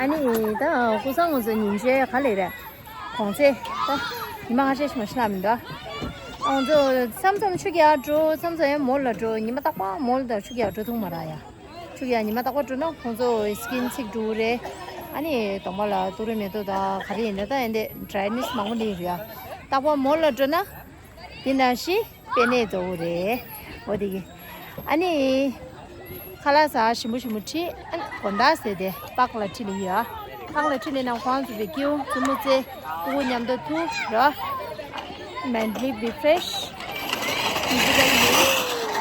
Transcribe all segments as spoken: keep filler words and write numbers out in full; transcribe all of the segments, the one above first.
ཨ་ནི་ད་ཀུན་བཟང་ང་ཚོ་ཉིན་བྱེད་ག་ལེ་རེད། གོང་ཚེ་ད་ཉི་མ་ཁ་ཤས་ཤིག་མ་ཤི་ལ་མི་འདུག་ཨ་ང་ཚོ་མཚམས་མཚམས་ཆུ་རྒྱག་འགྲོ། མཚམས་མཚམས་ཡང་མོལ་ལ་འགྲོ། ཉི་མ་རྟག་པར་མོལ་དང་ཆུ་རྒྱག་འགྲོ་ཐུབ་མ་རེད་ཡ། ཆུ་རྒྱག་ཉི་མ་རྟག་པར་འགྲོ་ན་ཁོང་ཚོ་སི་ཀིན་ཚིག་འགྲོ་རེད། ཨ་ནི་གདོང་པ་ལ་ཏུ་རེ་མེ་ཏོག་དང་ག་རེ་ཡིན་ན་ད་ཡིན་དེ་ཌ་རའི་ནེ་སི་མང་པོ་ལེན་རེད་ཡ། རྟག་པར་མོལ་ལ་འགྲོ་ན། དེ་ནང་བཞིན་པེ་ནེ་གཙོ་བོ་རེད། འོ་དེ་གི། ཨ་ནི། ཁ་ལག་ཟ་ཞིམ་པོ་ཞིམ་པོ་ཁྲིད། ཨ་ནི་དགོང་དག་ཟས་དེ་པག་ལ་ཁྲིད་ལ་ཡོད། པག་ལ་ཁྲིད་ལས་ན་ཁོང་ཚོ་བའི་ཀིའུ་བཙུན་མོ་ཚེ་སྤུ་གུ་མཉམ་དུ་ཐུག་ར། mentally be fresh, physically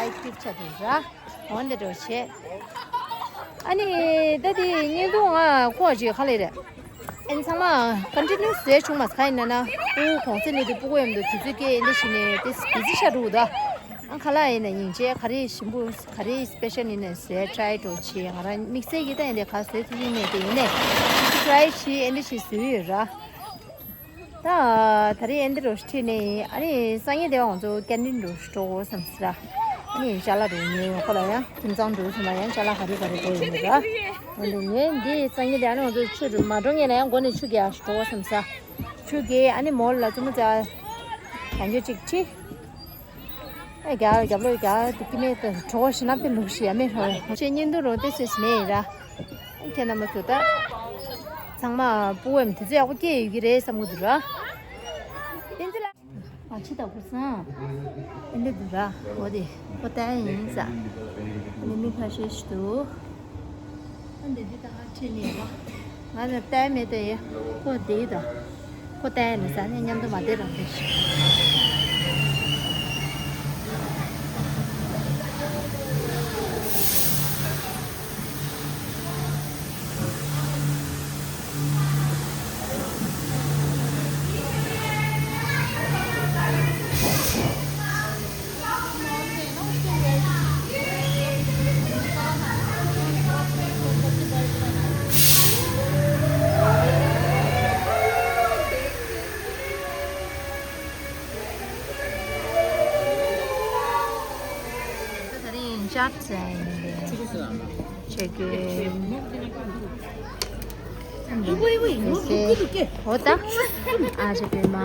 active ཆགས་འདུག་ར། འོན་ཏེ་འགྲོ་བྱེད། ཨ་ནི་ད་དེ་བརྙན་ཐུང་ང་ཁོ་ཅིག་ག་ལེ་རེད། ཨན་ཚང་མ་ཀོན་ཊི་ནིའུ་ཟས་བྱུང་མ་ཟ་ཡིན་ན་ན་སྤུ་གུ་གོང་ཚད་ནས་དེ་སྤུ་གུ་ཡོད་མདོག་དུས་ཚོད་སྐྱེལ་ཡིན་ད་ཞིག་ནས་དེ་བི་ཟི་ཤ་རུ་ད། ཨ་ཁ་ལག་ཡིན་ན་ཡིན་ཅེ་ག་རེ་ཞིམ་པོ་ག་རེ་སི་པེ་ཤལ་ཡིན་ན་ཟས་ཊ་རའི་འགྲོ་བྱེད། ང་རང་དམིགས་བསལ་གྱི་ད་ཡིན་དེ་ག་ཟས་ཐུབ་ཀྱི་མེད་དེ་ཡིན་ནས་ཊ་རའི་བྱེད་ཨན་ད་ཞིག་ཟོས་ཡོད་ར། ད་ད་རེས་ཨེ་འདི་རུ་ཁྲིད་ནས་ཨ་ནི་སང་ཉིན་དེ་བ་ང་ཚོ་ཀན་ཊིན་རུ་འགྲོ་དགོས་བསམ་སི་ར། ཨ་ནི་ཅ་ལག་རུ་ཉོས་ཡོང་ཁོ་ལ་ཡང་ཁྱིམ་ཚང་འགྲོ་སོང་ན་ཡང་ཅ་ལག་ག་རེ་ག་རེ་དགོས་ཡོད་ར། འོན་ཏེ་ངས་འདི་སང་ཉིན་དེ་ཨ་ནི་ང་ཚོ་ཆུ་རུ་མ་འགྲོ་ངེས་ལ་ཡང་འགོ་ནས་ཆུ་རྒྱག་འགྲོ་དགོས་བསམ་སི། ཆུ་རྒྱག་ཨ་ནི་མོལ་ལ་བཙུན་མོ་ཚ་གང་རྒྱུ་གཅིག་ཁྲིད། ཨེ་རྒྱ་རྒྱབ་ལོ་རྒྱ་དུ་ཀི་མེད་དུ་གྲོགས་ཤི་ན་པི་ལུག་ཤི་ཡ་མེད་རོ་ཡ་ཁྱེད་གཉིས་འདུག་རོ་ཏེ་སེ་སི་མེད་ཡིན་ར། ཨེ་ཁྱེད་རྣམ་པ་ཚོ་ད་ཚང་མ་སྤུ་བོའམ་དུས་ཚོད་ཡག་པོ་སྐྱེལ་ཡོད་ཀྱི་རེད་བསམ་གི་འདུག་ར། ཏན་ཏན་ལ་ཨ་ཕྱི་ད་གུར་སང་ཨེ་འདི་འདུག་ར། འོ་དེ་ཁོ་ལྟ་ཡ་ཡིན་ས་ཨེ་མི་ཁ་ཤས་ཤིག་འདུག་ཨ་འདི་འདི་ད་ང་ཁྲིད་ནས་ཡོང་། ང་ལ་ལྟ་མེད་དེ་ཡ། ཁོ་བསྡད་དང་། ཁོ་ལྟ་ནས་ཟ་ནས་མཉམ་དུ་མ་བསྡད་རང་བསྡད་ཤིག་ད་རིང་ཅག་ཙེ་ཡིན་པས། ཆེ་གེ། འོ་ད། ཨ་ཅེ་པེ་མ།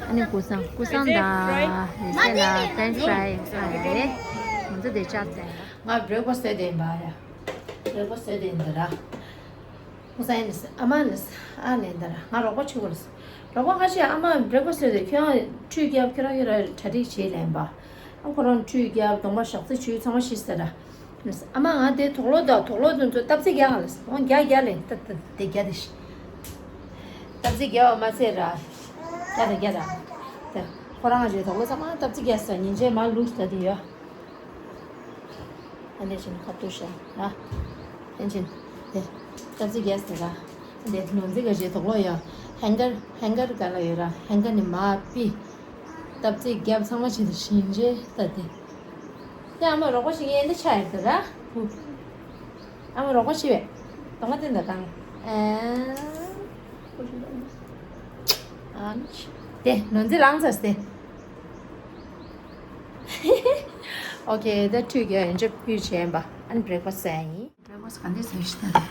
ཨ་ནི་ཀུ་སང་ཀུ་སང་ད། རེ་སེ་ལ་ཕྲེན་ཆི་ཕྲའི་ཨ་རེ། ང་ཚོ་དེ་ཅག་ཙེ་ཡིན་པ། ང་བྲེག་ཕ་སི་ཏི་ཟོས་དེ་ཡིན་པ་ཡ། བྲེག་ཕ་སི་ཏི་ཟོས་དེ་ཡིན་ད་ར། ཁོ་ས་ཡིན་ཨ་མ་ནི་ཨ་ནི་ད་ར་ང་རོགས་པ་བྱེད་དགོས་རེད། རོགས་པ་ཁ་ཤས་ཨ་མ་བྲེག་ཕ་སི་ཏི་ཟོས་དེ་ཁྱོད་རང་ཁྲུས་རྒྱབ་ཁྱོད་རང་ཁྱོད་རང་གྲ་སྒྲིག་བྱེད་ལན་པ། ཨ་ཁོ་རང་ཁྲུས་རྒྱབ་གདོང་པ་ཞག་རྩི་བྱུས་ཚང་མ་ཤེས་ས་ར། ཨ་མ་ང་དེ་དོག་ལོ་དང་དོག་ལོ་དུ་ཚོ་སྟབས་རྩེ་རྒྱག་ལ་ཨོ་རྒྱག་རྒྱག་ལེ་ད་ད་དེ་རྒྱག་དེ་ཤི། སྟབས་རྩེ་རྒྱག་བ་མ་ཚད་ར། རྒྱག་ད་རྒྱག་ད། ད་ཁོ་རང་རེད་དོག་ལོ་ཚང་མ་སྟབས་རྩེ་རྒྱག་ས་ཉིན་རྗེས་མ་ལུགས་ད་དེ་ཡོད། ཨ་ནེ་ཆེན་ཁ་ཏུ་ཤ་ཨ། ཨན་ཆེན་དེ་སྟབས་རྩེ་རྒྱག་ད་ར། དེ་ནོར་འཛིན་ག་རྗེས་དོག་ལོ་ཡོད། ཧེང་གར་ཧེང་གར་ག་ལ་ཡོད་ར་ཧེང་གར་ནི་མ་པི། སྟབས་རྩེ་རྒྱབ་ཚང་མ་བྱེད་དུ་ཤིང་རྗེ་ལྟ་དེ། དེ་ཨ་མ་རོགས་པ་ཞིག་ཡན་དུ་ཆ་ཡོད་དུ་ར་བུ། ཨ་མ་རོགས་པ་ཞིག་བས། དོང་ང་བསྟན་ད་གང་། ཨ་ནི། དེ་ནོར་འཛིན་ལངས་ཚར་སྟེ། ཨོ་ཁེ་ད་ཁྲུས་རྒྱག་ཡོན་ཆབ་ཕུལ་བྱས་པ་ཨ་ནི་བྲེག་ཕ་སི་ཟ་ཡིན། བྲེག་ཕ་སི་ག་འདྲས་ཟ་ཤི་ད་རེད།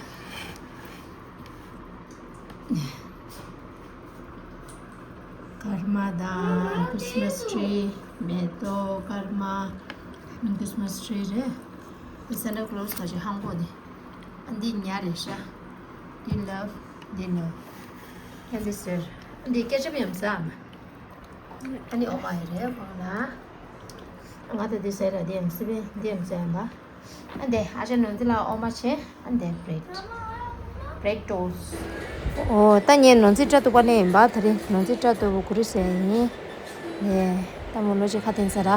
ཀརྨ་དང་ཁྲིས་མས་ཊི་རི། མེ་ཏོག་ཀརྨ། ཁྲིས་མས་ཊི་རི་རེད། འདི་སན་ཊ་ཀློ་སི་ག་ཅིག་ཧང་གོ་ནི། ཨ་འདི་ཉ་རེད་ཤག་འདི་ལབ། འདི་ལབ། ཨ་འདི་ཟེར། ཨ་འདི་ཀེ་ཅབ་ཡམ་ཟ་མ། ཨ་ནི་ཨོ་མ་ཡི་རེད་ཁོང་ལ། ང་ད་འདི་ཟེར་ར་འདི་ཡམ་སི་པེ་འདི་ཡམ་ཟ་ཡམ་པ། ཨ་འདི་ཨ་ཅག་ནོར་འཛིན་ལ་ཨོ་མ་བྱེད། ཨ་འདི་བྲེག་བྲེག་ཊོས། ཨོ་ད་ངས་ནོར་འཛིན་སྐྲ་གཏུབ་པ་ནས་ཡིན་པ། ད་རེས་ནོར་འཛིན་སྐྲ་གཏུབ་པ་གུ་རུ་ཟེར་ཡིན། ཨེ་ད་མོ་ལོ་ཅིག་ཁ་བསྟན་ཟེར་ར།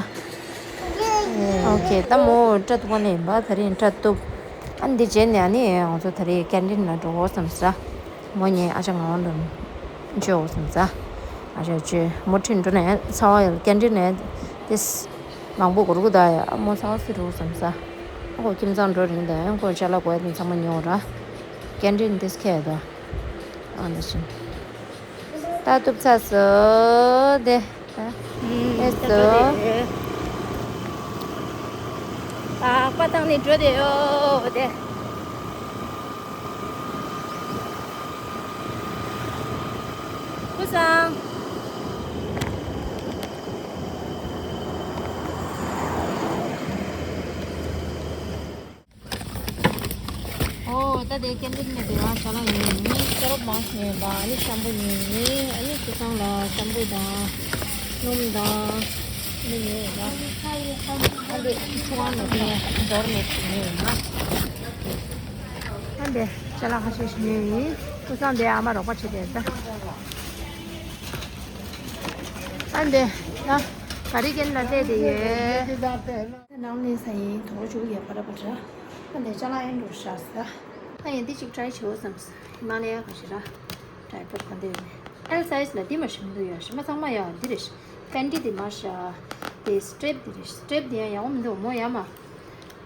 ཨོ་ཁེ་ད་མོ་སྐྲ་གཏུབ་པ་ནས་ཡིན་པ། ད་རེས་སྐྲ་གཏུབ། ཨ་འདི་རྗེས་ནས་ཨ་ནི་ང་ཚོ་ད་རེས་ཀན་ཊིན་ལ་འགྲོ་དགོས་བསམ་ཟེར། མོ་ངས་ཨ་ཅག་ངག་དབང་འགྲོ་བཅོས་བསམ་ས། ཨ་ཅག་བཅོས་མོ་ཁྲིད་འགྲོ་ནས་ཚ་བ་ཡོད་ཀན་ཊིན་ནས་ཏེ་མང་པོ་སྒོར་གུ་ད་ཡ་མོ་ཚ་བ་སི་རུ་བསམ་ས། ཨ་ཁོ་ཁྱིམ་ཚང་འགྲོ་རིང་ད་ཡང་ཁོ་ཅ་ལག་དགོས་ཡ་དེ་ཚང་མ་ཉོ་ར། ཀན་ཊིན་ཏེ་ཁེ་ད། ཨ་འདི་བཞིན། ད་གཏུབ་ཚར་སོ་དེ། ཨེ་སོ། ད་པ་ཏང་ནི་འགྲོ་དེ་ཡོ་དེ། ཙང་། ཨོ། ད་དེ་ཀེན་ཊིན་ནས་དེ་རང་ཅ་ལག་ཉོས་ཡིན། ས་རོག་མང་ཉོས་པ། ཨ་ནི་ཤམ་པུ་ཉོས་ཡིན། ཨ་ནི་ཁུ་སང་ལ་ཤམ་པུ་དང་སྣུམ་དང་འདི་ཉོས་ཡོད་པ། ཨ་འདི་ཆུ་དབང་ནས་དེ་འདོར་ནས་ཉོས་ཡིན་ན། ཨ་འདི་ཅ་ལག་ཁ་ཤས་ཤིག་ཉོས་ཡིན། ཁུ་སང་དེ་ཨ་མ་རོགས་པ་བྱེད་དེ་ད། ཨ་འདི་ན་ག་རི་ཀེན་ལ་བལྟས་དེ་ཡོད། ནང་ནས་ས་ཡིན་དོ་ཅུ་ཡ་པ་ར་པ་ར། ཨ་འདི་ཅ་ལག་ཡིན་འགྲོ་ཤ་ས། ཨ་ཡིན་འདི་གཅིག་ཊའི་བྱེད་འོ་བསམ། ཧི་མ་ལ་ཡ་ག་ཞིག་ར། ཊའི་པོ་ག་འདི་ཡོད་ནས། ཨེལ་སའི་ཛི་ལ་འདི་མ་ཞིམ་འདུག་ཡ། ཞིམ་པ་ཚང་མ་ཡ་འདི་རེད། པེན་ཊི་འདི་མ་ཤ། དེ་སི་ཊེབ་འདི་རེད། སི་ཊེབ་འདི་ཡང་ཡག་པོ་མི་འདུག་མོ་ཡ་མ།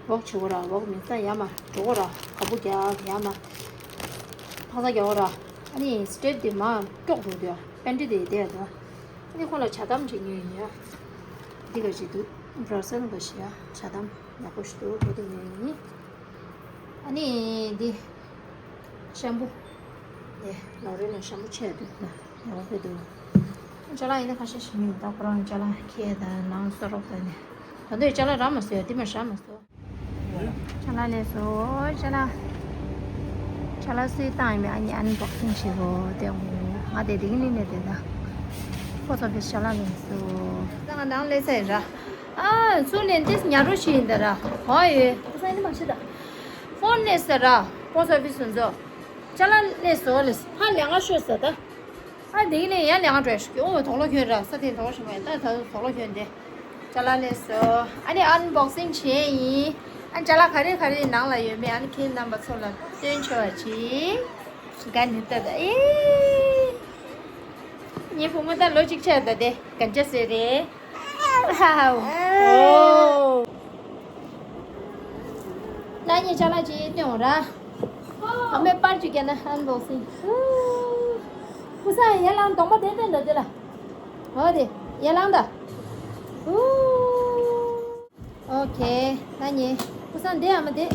ཝོག་བྱེད་དགོས་ར། ཝོག་མི་ས་ཡ་མ་འགྲོ་དགོས་ར། ག་པོ་རྒྱག་ཡ་མ། ཕག་ས་རྒྱག་དགོས་ར། ཨ་ནི་སི་ཊེབ་འདི་མ་ཀྱོག་འགྲོ་འདུག་ཡ། པེན་ཊི་འདི་བསྡད་འདུག་ཨ་ནི་ཁོ་ལ་ཇ་དམ་ཅིག་ཉོས་ཡིན་ཡ། འདི་ག་ཞིག་འདུག་བྷ་ར་སེལ་ག་ཞིག་ཡ། ཇ་དམ་ཡག་པོ་ཞིག་འདུག་ཁོ་འདི་ཉོས་ཡིན། ཨ་ནི་འདི་ཤམ་པུ། ཨེ། ལོ་རེ་ལ་ཤམ་པུ་ཆེ་འདུག་ན་ཡག་པོ་འདུག་ཅ་ལག་ཡིན་ན་ཁ་ཤས་ཤིག་ཉོས་ད་ཁོ་རང་ཅ་ལག་ཁྱེར་དང་ནང་ས་རོག་ད་ནི། ད་འདོད་ཅ་ལག་རག་མ་སོང་ཡ། འདི་མ་རག་མ་སོང་། ཅ་ལག་ལས་སོ་ཅ་ལག་ཅ་ལག་སུས་བཏང་ཡིན་མིན་ཨ་ནི་ཨན་བོག་སིང་བྱེད་དགོས་དེ། ང་དེ་དེ་གི་ནི་ནས་དེ་ད། ཕོ་སི་ཨོ་ཕི་སི་ཅ་ལག་ལས་སོ། ད་ང་ནང་ལས་ས་ཡིན་ར། ཨ་ཚུར་ལེན་ཏེ་ཉ་རོ་ཞིག་ཡིན་ད་ར། ཧོ་ཡོད། ས་ཡིན་མ་ཤི་ད། ཕོན་ནས་ཟེར་ར། ཕོ་སི་ཨོ་ཕི་སི་སོ་ཅ་ལག་ལས་སོ་ལས་ཧ་ལས་ང་ཤོད་ཟེར་ད། ཨ་འདི་ནས་ཡང་ལས་ང་འགྲོ་ཞིག་ཨོ་དོག་ལོ་ཁྱོད་ར་ས་དེ་དོག་ལོ་ཞིག་མ་ཡིན་ད་ད་དོག་ལོ་ཁྱོད་འདི། ཅ་ལག་ལས་སོ། ཨ་ནི་ཨན་བོག་སིང་བྱས་ཡིན། ཨ་ཅ་ལག་ག་རེ་ག་རེ་ནང་ལ་ཡོད་མེད་ཨ་ནི་ཁྱེད་རྣམ་པ་ཚོ་ལ་སྟོན་ཆོག་པ་ཅིག་ག་ནི་ད་ད་ཨེ། ངའི་བུ་མོ་ད་ལོ་གཅིག་ཆགས་ད་དེ་གན་ཅ་ཟེར་རེད། ཧ་ཧ། ཨོ། ན་ངས་ཅ་ལག་ཅིག་སྟོན་འོང་ར། ཨ་མའི་པར་ཅིག་བརྒྱབ་ན་ཨན་བོག་སིང་། ཧུ། ཀུ་སང་ཡར་ལངས་གདོང་པ་དེ་སྟོན་ད་དེ་ལ། འོ་དེ་ཡར་ལངས་ད། ཧུ། ཨོ་ཁེ། ན་ངས་ཀུ་སང་དེ་ཨ་མ་དེ།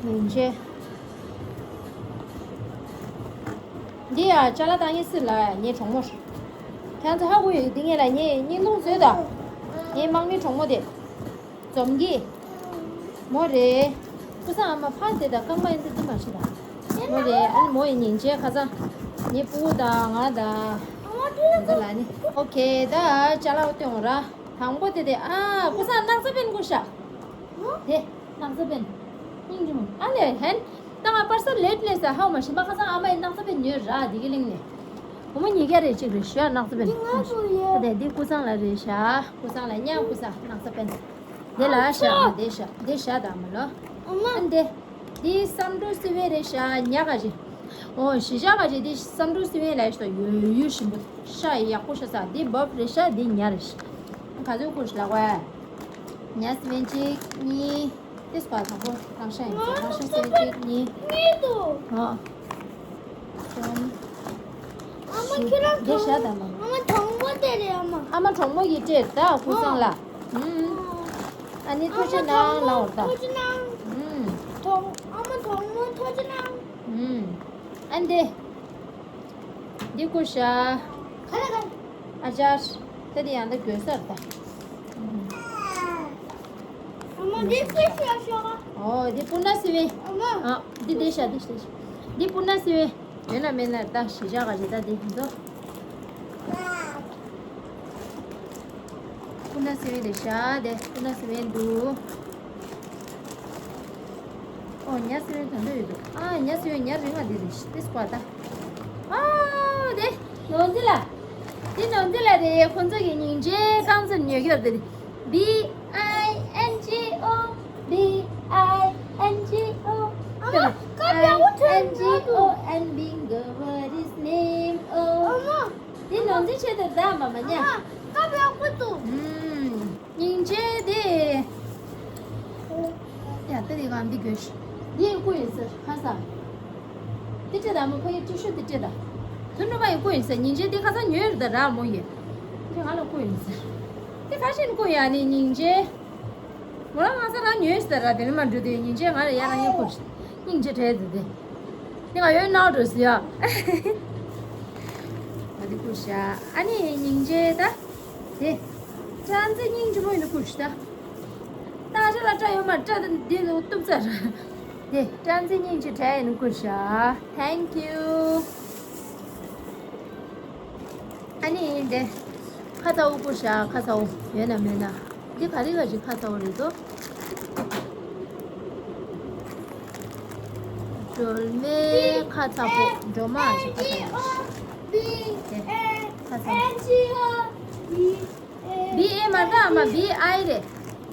ཡིན་ཆེ། འདི་ཡ་ཅ་ལག་བཏང་ཡིན་སྲིད་ལ་ངའི་གྲོགས་མོར། ཁྱེད་ཚོ་ཧ་གོ་ཡོད་འདི་ངས་ལ་ངས་སྙིང་རླུང་བཟོས་ད། ངའི་དམག་མིའི་གྲོགས་མོ་དེ། འཛོམས་ཀྱི། མོ་རེད། ཀུ་སང་ཨ་མ་ཕ་དེ་དང་རྐང་པ་ཡིན་དུ་དུ་མ་ཤི་དང་། མོ་རེད་ཨ་ནི་མོ་ཡི་སྙིང་རྗེ་ཁ་སང་། ངའི་སྤུ་གུ་དང་ང་དང་། འདི་ལ་ནི། ཨོ་ཁེ་ད་ཅ་ལག་སྟོན་འོང་ར། དང་པོ་དེ་དེ་ཨ་ཀུ་སང་སྣག་ཚ་པན་ཀུ་ཤ། དེ་སྣག་ཚ་པན། སྙིང་རྗེ་མོ་ཨ་ལས་ཧན། ད་ང་པར་ས་ལེབ་ལེ་ས་ཧའོ་མ་ཤི་མ་ཁ་སང་ཨ་མ་ཡི་སྣག་ཚ་པན་ཉོས་ར་དེ་གི་གླིང་ནས། བུ་མོ་ཉིས་བརྒྱ་རེ་གཅིག་རེ་ཞུ་ཨ་སྣག་ཚ་པན། འདི་ང་ཚོ་ཡོད། དེ་འདི་ཀུ་སང་ལ་རེ་ཤ། ཀུ་སང་ལ་ཉ་ཀུ་སང་སྣག་ཚ་པན། དེ་ལ་ཤ་མ་དེ་ཤ་དེ་ཤ་དང་མ་ལོ། ཨ་མ། ཨ་འདི། འདི་སམ་འབྲུ་སི་བན་རེ་ཤ་ཉ་ག་ཞིག་ཨོ་ཞི་ཤ་ག་ཞིག་འདི་སམ་འབྲུ་སི་བན་ལ་ཤ་ཡོད་ཡོད་ཞིམ་པོ་ཤ་ཡག་པོ་ཤ་ས་འདི་བབ་རེ་ཤ་འདི་ཉ་རེ་ཤ། ག་ཚོད་ཁུར་ཤ་ལ་གོ་ཨ། ཉ་སི་བན་གཅིག་གཉིས། ཏིས་པ་དང་པོ་རང་ཤ་ཡིན་ཙང་རང་ཤ་སེ་གཅིག་གཉིས། གཉིས་འདུག་ཨ། གསུམ། ཨ་མ་ཁྱེད་རང་འདི་ཤ་དང་མ། ཨ་མ་གྲོགས་མོ་དེ་རེད་ཨ་མ། ཨ་མ་གྲོགས་མོ་ཡི་སྤྲད་ད་ཀུ་སང་ལ། ཨ། ཨ་ནི་ཐུགས་རྗེ་གནང་ལ་འོར་ད། ཐུགས་རྗེ་གནང་། ཨུམ། གྲོགས་ཨ་མ་གྲོགས་མོ་ཐུགས་རྗེ་གནང་། ཨུམ། ཨ་འདི། འདི་ཀུ་ཤ། ག་རེ་ག་རེ། ཨ་ཅར། ད་འདི་ཡང་ད་དགོས་སར་ད། ཨ་མ་འདི་ཀུ་ཤ་ཤ། ཨོ་འདི་སྤུ་ན་སི་བན། ཨ་མ། ཨ་འདི་འདི་ཤ་འདི་ཤ་འདི་སྤུ་ན་སི་བན། ཡོད་ན་མེད་ན་ད་ཞི་ཅག་ག་ཞིག་ད་འདི་འདུག་སྤུ་ན་སི་བན་དེ་ཤ་དེ་སྤུ་ན་སི་བན་འདུག་ཨོ་ཉ་སི་བན་ད་འདི་ཡོད་འདུག་ཨ་ཉ་སི་བན་ཉ་རིང་བ་འདི་རེད་ཤི་ཏིས་པ་ད། ཨ་དེ་ནོར་འདི་ལ། འདི་ནོར་འདི་ལ་རེད། ཁོང་ཚོ་གི་སྙིང་རྗེ་རྐང་འཛིན་ཉོ་རྒྱུར་དེ་རེད། B I N G O, B I N G O. ཨ་མ། ཀ་པའི་ཨ་ཁུ་ཐོན་ཡོད་འདུག I N G O and bingo, what is name? Oh. ཨ་མ། འདི་ནང་འཛིན་བྱེད་དུ་བདག་མ་མ་ཉ། ཨ་མ། ཀ་པའི་ཨ་ཁུ་ཐོན། ཨུམ། སྙིང་རྗེ་དེ། ཡ་ ད་དེ་གང་འདི་དགོས་ཤི། འདི་ཡི་སྐུ་ཡིན་ཟེར་ཁ་ས། འདི་སྤྲད་ད་མོ་ཁོ་ཡི་ཊི་ཤུ་འདི་སྤྲད་ད། དོན་གྲུབ་པ་ཡི་སྐུ་ཡིན་ཟེར་སྙིང་རྗེ་འདི་ཁ་ས་ཉོས་རེད་ད་ར་མོ་ཡི། འདི་ང་ལ་སྐུ་ཡིན་ཟེར། འདི་ཁ་ཤས་སྐུ་ཡ་ནི་སྙིང་རྗེ། མོ་ལ་ང་ས་ར་ཉོས་ཟེར་ར་དེ་ནི་མ་འགྲོ་དེ་སྙིང་རྗེ་ང་ལ་ཡ་ར་ཡི་སྐུ་ཤི། སྙིང་རྗེ་བྲལ་དེ་དེ། འདི་ང་ཡོད་ནའོ་འགྲོ་ཟེར་ཡ། ང་འདི་སྐུ་ཤ། ཨ་ནི་སྙིང་རྗེ་ད། དེ། ཀྲན་ཙེ་སྙིང་རྗེ་མོ་ཡིན་ན་སྐུ་ཤ་ད། ད་ཅི་ལ་སྐྲ་ཡོད་མ་སྐྲ་འདི་གཏུབ་ཚར། དེ་ཀྲན་ཙེ་སྙིང་རྗེ་དྲ་ཡིན་སྐུ་ཤ། Thank you། ཨ་ནི་འདི། ཁ་ཚ་བོ་སྐུ་ཤ་ཁ་ཚ་བོ་ཡོད་ན་མེད་ན། འདི་ག་རེ་ག་ཞིག་ཁ་ཚ་བོ་རེད་དོ། སྒྲོལ་མའི་ཁ་ཚ་བོ་སྒྲོལ་མ་ཞིག་ཁ་ཚ་བོ། དེ་ཁ་ཚ་བོ། བི་ཨེ་མ་རེད་ཨ་མ་བི་ཨའི་རེད།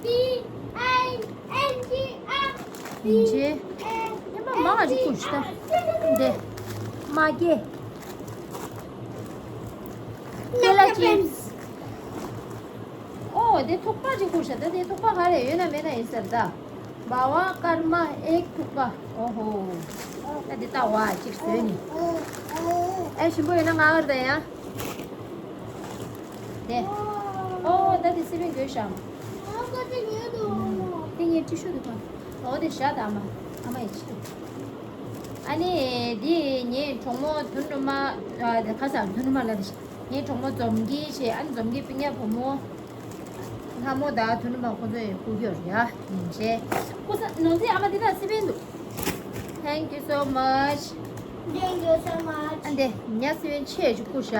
བི་ཨའི་ཨེན་ཇི་ཨ། བི་ཨེ་ཨེན་ཇི་ཨ། ཡིན་པ་མང་བ་ཞིག་བཀོད་ཤི་ད། འདི། མ་སྐྱེས། ཀེ་ལ་ཅིབས། ཨོ་དེ་ཐུག་པ་ཅིག་བཀོད་ཤི་ད། དེ་ཐུག་པ་ག་རེ་ཡོད་ན་མེད་ན་ཡིན་ཟེར་ད། བ་བ་ཀར་མ་ཨེག་ཐུག་པ། ཨོ་ཧོ། ད་དེ་ལྟ་བ་ཅིག་བཟོས་ནི། ཨེ་ཞིམ་པོ་ཡོད་ན་ང་གར་ད་ཡ། དེ། ཨོ་ད་དེ་སི་པན་དགོས་ཤག་དེ་ངའི་ཊི་ཤུ་འདུག་ག་ཨོ་དེ་བཞག་ད་ཨ་མ། ཨ་མ་ཡི་ཆེད། ཨ་ནི་དེ་ངའི་གྲོགས་མོ་དོན་གྲུབ་མ། ཨ་དེ་ཁ་སང་དོན་གྲུབ་མ་ལ་དེ་ངའི་གྲོགས་མོ་འཛོམས་སྐྱིད་བྱས། ཨ་ནི་འཛོམས་སྐྱིད་སྤུན་ཀྱག་བུ་མོ། ལྷ་མོ་དང་དོན་གྲུབ་མ་ཁོ་ཚོ་ཡི་སྐུ་སྐྱོར་ཡ་ཡིན་ཆེ། སྐུ་ས་ནོར་འཛིན་ཨ་མ་འདི་ན་སི་པན་འདུག Thank you so much. Thank you so much. ཨ་འདི་ཉ་སི་པན་ཆེ་ཞིག་བཀུག་ཤག་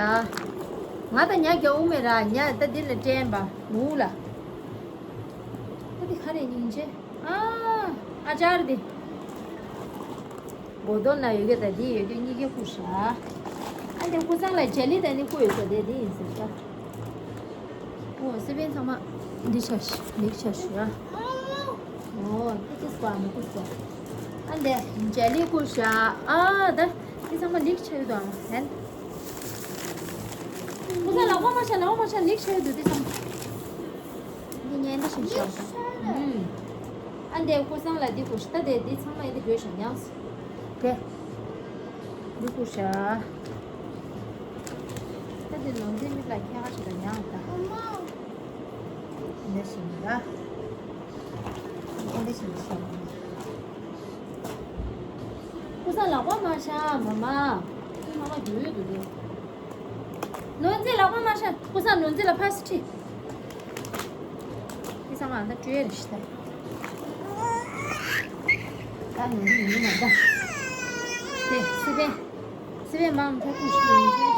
ང་ད་ཉ་རྒྱག་འུ་མེད་ར། ཉ་ད་འདི་ལ་སྤྲད་པ་འུ་ལ། ད་འདི་ག་རེ་སྙིང་རྗེ། ཨ་ཨ་ཅར་འདི། མགོ་དོན་ན་ཡོད་གི་ད་འདི་ཡོད་གི་གཉིས་ཀའི་བཀུག་ཤག་ཨ་འདི་སྐུ་སང་ལ་ཇེ་ལི་ད་ནི་བཀུག་ཡོད་ས་དེ་འདི་ཡིན་ཟེར་ཤག་ཨོ་སི་པན་ཚང་མ་འདི་ཆ་ཤི་མིག་ཆ་ཤི་ར། ཨོ་ཏི་ཏི་སི་པ་མི་ཀུ་སི་པ། ཨ་འདི་ཇེ་ལི་བཀུག་ཤག་ཨ་ད་འདི་ཚང་མ་ལིག་ཆ་ཡོད་དོ་ཨ་ཧན། ཁོ་ཚང་ལག་པ་མ་ཤ་ལག་པ་མ་ཤ་ལིག་ཆ་ཡོད་དོ་འདི་ཚང་མ། འདི་ཉན་འདི་ཤི་ཤག་ཨུམ། ཨ་འདི་ཁོ་ཚང་ལ་འདི་བཀུག་ཤག་ད་འདི་འདི་ཚང་མ་ཡིན་འདི་དགོས་ཤག་ཉང་སི། དེ། འདི་བཀུག་ཤག་ད་དེ་ནང་དེ་མི་ལ་ཁྱེད་ཁ་ཞིག་ལ་ཉང་ད། འདི་ཞིག་ལ། འདི་ཞིག་ལ་ཤོག་ཁོ་ས་ལག་པ་མ་ཤ་མ་མ། ཁོ་མ་མ་འགྱུར་ཡོད་འདུག་དེ། ནོར་འཛིན་ལག་པ་མ་ཤ། ཁོ་ས་ནོར་འཛིན་ལ་ཕ་སི་ཁྲི། ཁོ་ས་ང་ད་བྲོས་རེ་ཤི་ད། ད་ནོར་འཛིན་མི་མ་ད། དེ་སི་པན། སི་པན་མང་ཐོག་ཁུ་ཤི་ཡོད་ཟེར།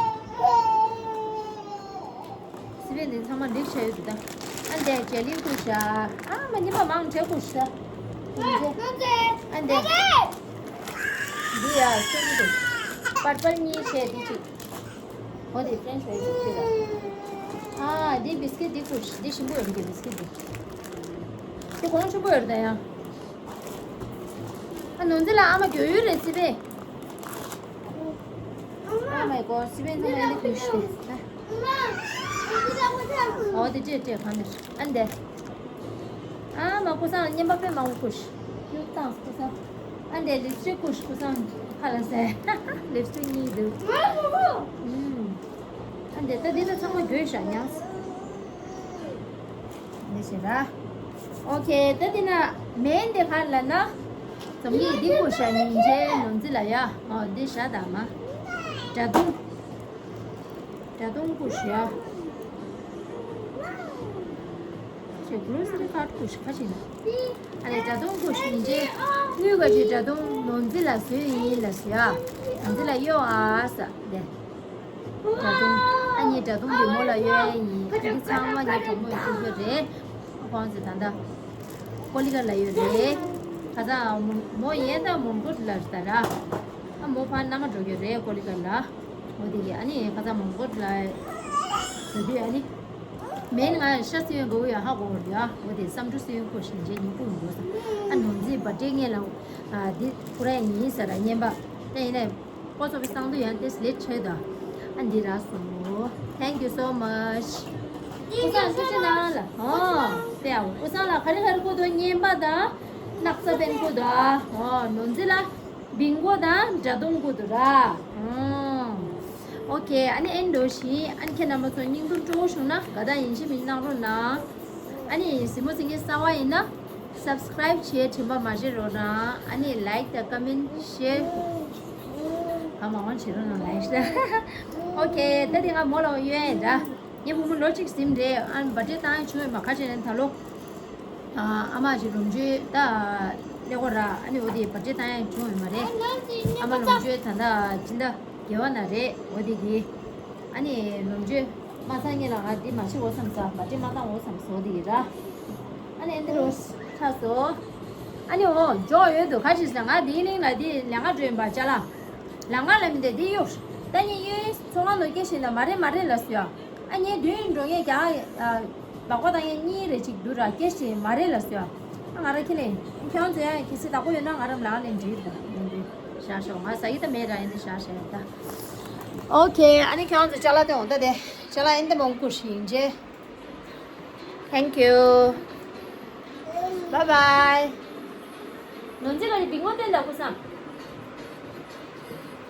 སི་པན་འདི་ཚང་མ་ལིག་བྱ་ཡོད་འདུག་ད། ཨ་འདས་ཇེ་ལི་བཀུག་ཤག་ཨ་མ་ཉི་མ་མང་ཆེ་བཀུག་ཤག་ཨ་འདས། འདི་ཡ་སུ་འདུག་པར་པལ་གཉིས་བྱས་འདི་གཅིག་འོ་དེ་ཕྲེན་ཆ་བྷི་སི་ཀིཊ་ཅིག་ར། ཨ་འདི་བྷི་སི་ཀིཊ་འདི་བཀུག་ཤག་འདི་ཞིམ་པོ་ཡོད་འདུག་བྷི་སི་ཀིཊ་འདི། འདི་གོང་ཆེན་པོ་ཡོད་རེད་ད་ཡ། ཨ་ནོར་འཛིན་ལ་ཨ་མ་གྱོད་ཡོད་རེད་སི་པན། Oh my god སི་པན་ཚང་མ་ཡིན་ན་གྱོད་ཤི། ཨོ་དེ་སྤྲད་སྤྲད་གང་འདྲ་ཨ་འདས། ཨ་མ་ཀུ་སང་བརྙན་པ་དཔེ་མང་པོ་བཀུག་ཤག་ཡོད་ཏང་ཀུ་སང་། ཨ་འདས་ལིབ་སི་ཊིག་བཀུག་ཤག་ཀུ་སང་ཁ་ལ་ཟེར། ལིབ་སི་ཊིག་གཉིས་འདུག་ཨུམ། ཨ་འདས་ད་འདི་ད་ཚང་མ་གྱོད་ཤག་ཉག་འདི་བྱེད་ར། ཨོ་ཁེ་ད་འདི་ན་མེན་འདི་ག་ལ་ན། འཛོམས་སྐྱིད་འདི་བཀུག་ཤག་སྙིང་རྗེ་ནོར་འཛིན་ལ་ཡ། ཨོ་འདི་ཤག་ད་མ། དགྲ་དུང་། དགྲ་དུང་བཀུག་ཤག་ཡ། ཅེ་གྷོ་རོ་སི་རི་ཀཊ་བཀུག་ཤག་ཁ་ཅིག་ན། ཨ་ལས་དགྲ་དུང་བཀུག་ཤག་སྙིང་རྗེ། དངུལ་ག་ཅིག་དགྲ་དུང་ནོར་འཛིན་ལ་བཟོས་ཡིན་ལ་ཟེར་ཡ། ནོར་འཛིན་ལ་གཡོག་ཨ་ས་ལས། དགྲ་དུང་། ཨ་ནི་དགྲ་དུང་འདི་མོ་ལ་གཡོག་ཡ་ཡིན། ཨ་འདི་ཚང་མ་ངའི་གྲོགས་མོ་ཡི་སྐུ་སྐྱོར་རེད། ཁོང་ཚོ་ད་ལྟ་ཀོ་ལི་གྷལ་ལ་ཡོད་རེད། ཁ་སང་མོ་མོ་ཡན་ད་མོན་གྷོ་ལ་རེད་ད་ར། ཨ་མོ་ཕར་མནའ་མ་འགྲོ་གི་རེད་ཀོ་ལི་གྷལ་ལ། འོ་དེ་གི་ཨ་ནི་ཁ་སང་མོན་གྷོ་ལ་ཡོད་དུས་ཨ་ནི། མེན་ང་ཤ་སི་ཡོན་གོ་ཡ་ཧ་གོ་རེད་ཡ། འོ་དེ་བསམ་འགྲུབ་སི་ཡོན་ཁོ་ཞིང་ཆེན་ཉིན་ཀུན་འགྲོ་ས། ཨ་ནོར་འཛིན་བ་ཏྲེ་ངེ་ལ། ཨ་འདི་ཁོ་ར་ཡིན་ས་ར་བརྙན་པ། ད་ཡིན་ནའི། ཁོ་ཚོ་བའི་སང་དུ་ཡང་ཏེ་སི་ལེ་ཊི་ཆེ་ད། ཨ་འདི་ར་སོང་། Thank you so much. ཀུ་སང་ཐུགས་རྗེ་གནང་ལ། ཨོ། པེ་ཨ་ཀུ་སང་ལ་ག་རེ་ག་རེ་བཀོད་དོ་བརྙན་པ་དང་། སྣག་ཚ་བན་ཀུ་དང་། ཨོ། ནོར་འཛིན་ལ་བིང་གོ་དང་དགྲ་གདོང་ཀུ་དུ་ར། ཨོ། ཨོ་ཁེ། ཨ་ནི་ཨེན་འགྲོ་ཞིང་། ཨ་ནི་ཁྱེད་རྣམ་པ་ཚོ་སྙིང་སྟོབས་སྤྲོ་བོ་བྱུང་ན་དགའ་དང་ཡིན་གཅིག་མིན་གནང་རོགས་གནང་། ཨ་ནི་གཟིགས་མོ་གཟིགས་མཁན་གསར་བ་ཡིན་ན་སབ་སི་ཀ་རའིབ་བྱེད་དྲན་པ་མ་བརྗེད་རོགས་གནང་། ཨ་ནི་ལའིཀ་དང་ཀོ་མེན་ཤེར་གང་མང་མང་བྱེད་རོགས་གནང་། ལའིཀ་ཤེར། ཨོ་ཁེ། ད་དེ་སྔ་མོ་ལ་ཡོད་ཡ་འདྲ། ངའི་བུ་མོ་ལོ་གཅིག་ཟིན་རེད། ཨ་ནི་བར་ཐི་ཌེ་བཏང་ཡ་བྱུང་ཡོད་མ། ཁ་ཆེ་ནས་ད་ལོ། ཨ་མ་ཅིག་ལོ་མཇུག་ད་ཀླད་ཀོར་ར། ཨ་ནི་འོ་དེ་བར་ཐི་ཌེ་བཏང་ཡ་བྱུང་ཡོད་མ་རེད། ཨ་མ་ལོ་མཇུག་ད་ལྟ་སྤྱི་ཟླ་བརྒྱད་པ་ན་རེད། འོ་དེ་གི། ཨ་ནི་ལོ་མཇུག་མ་ཚང་ངེད་ལ་ང་འདི་མ་བྱེད་འོ་བསམ་ས། བར་ཐི་ཌེ་མ་བཏང་འོ་བསམ་སོ་དེ་གི་ར། ཨ་ནི་ཨེ་འདི་རུ་ཆགས་སོ། ཨ་ནི་འོ་འཇོག་ཡོད་དུ་ཁ་ཤས་ཟེར། ང་དེའི་གླིང་ལ་དེ་ལས་ཀ་འགྲོ་ཡིན་པ་ཅ་ལག་ལམ་ཁ་ལ་མི་འདེད་དེ་གཡུག་ད་ངས་གཡུག་ཚོང་ཁང་ནང་སྐད་བཤད་ན་མ་རེད་མ་རེད་ལ་སུ་ཡ། ཨ་ངས་མདུན་འགྲོ་ངས་ཀྱང་ལག་པ་བཏང་ངས་གཉིས་རེ་ཅིག་འདུག་ར། སྐད་བཤད་མ་རེད་ལ་སུ་ཡ། ཨ་ང་ར་ཁྱེད་ལས་ཁྱོད་ཚོ་ཡ་གལ་སྲིད་བདག་པོ་ཡོད་ན་ང་རང་ལག་ལེན་འགྲིག་ར། ཡིན་དུས་བཞག་ཤོག་ང་ཟ་གི་ད་མེད་ར། ཡིན་དུས་བཞག་བཞག་ཡོད་ད། ཨོ་ཁེ། ཨ་ནི་ཁྱོད་ཚོ་ཅ་ལག་དེ་འོང་ད་དེ་ཅ་ལག་ཨེ་འདི་མང་པོ་ཞིག་ཡིན་རྗེས། Thank you. Bye bye. ནོར་འཛིན་ག་རེ་བིང་གོ་བསྟན་དང་ཀུ་སམ།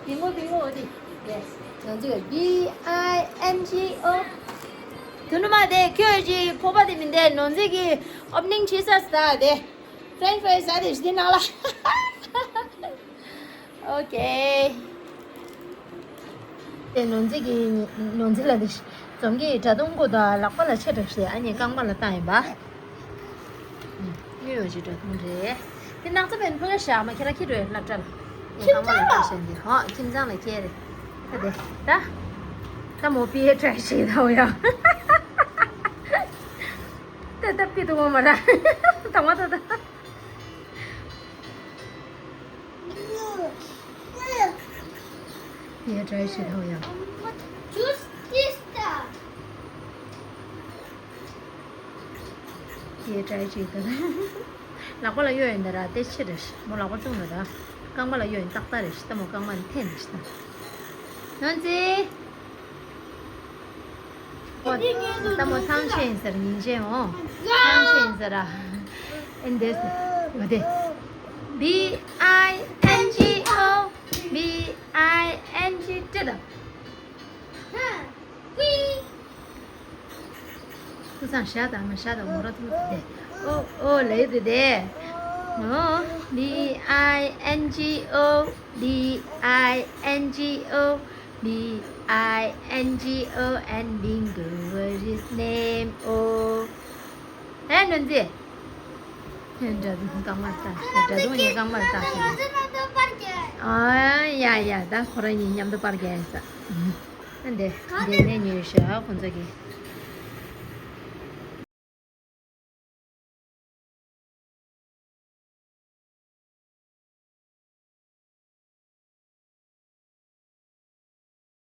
བིང་གོ་བིང་གོ་འོ་དེ། Yes. ནོར་འཛིན་ག་B I N G O. དུ་ནུ་མ་དེ་ཁྱོད་ཀྱི་ཕོ་པ་དེ་མིན་དེ། ནོར་འཛིན་གི་ཨོ་པ་ནིང་བྱེད་ས་ས་དེ། French fries ཟ་དེ་ཞི་དེ་ནང་ལ། ཨོ་ཁེ། དེ་ནོར་འཛིན་གྱི། ནོར་འཛིན་ལ་དེ་འཛོམས་ཀྱི་དགྲ་གདོང་ཀུ་དང་ལག་པ་ལ་ཆེ་དྲགས་ཤིག་ཨ་ནི་རྐང་པ་ལ་བཏང་ཡིན་པ། དངོས་ཡོད་ཀྱི་དགྲ་གདོང་རེད། དེ་སྣག་ཚ་བན་ཕུ་ག་ཞག་མ་ཁྱེད་ར་ཁྱི་རོའི་སློབ་གྲྭ་ལ། ངས་རྐང་པ་ལ་བཏང་བཞག་འདི། ཧོ་ཁྱིམ་ཚང་ལ་ཁྱེར་རེད། ད་དེ་ད། ད་མོ་པི་ཡེ་ཊ་རའི་ཞིག་ད་འོ་ཡ། ད་ད་པི་ཏུ་མོ་མ་ར། ད་མ་ད་ད། ཡ་ཊ་རའི་ཞིག་ཐོག་ཡ། Juice this time. ཡ་ཊ་རའི་ཞིག་ཐོག་ལག་པ་ལ་གཡོ་ཡིན་ད་ར། དེ་ཕྱི་རེད། མོ་ལག་པ་ཆུང་ད་ར། རྐང་པ་ལ་གཡོ་ཡིན་ཏག་ཏག་རེད། ད་མོ་རྐང་པ་ནི་འཐེན་རེད་ད། ནོར་འཛིན། ཨོ། ལྟད་མོ་ཐང་ཆེན་ཟེར་ཉིན་ཆེན་འོང་། ཐང་ཆེན་ཟེར་ར། ཨེ་འདེ་ཟེར། འོ་དེ། B I N G O B I N G ཊི་དང་། ཁུ་སང་ཤ་དང་མ་ཤ་དང་མོ་ར་ཐུག་དེ། ཨོ་ཨོ་ལེ་དེ་དེ། ཨོ། B I N G O B I N G O B I N G O and bingo, what is name? Oh. ཨེ་ནོར་འཛིན། ཨེ་འདྲ་དུ་རྐང་མར་བཏགས་ཤིག་འདྲ་དུ་ངས་རྐང་མར་བཏགས་ཤིག་ཨ་ཡ་ཡ། ད་ཁོ་རང་གཉིས་མཉམ་དུ་པར་རྒྱག་ཡིན་ས། ཨ་འདི་འདི་ནས་ཉོས་ཤག་ཁོང་ཚོ་གིས།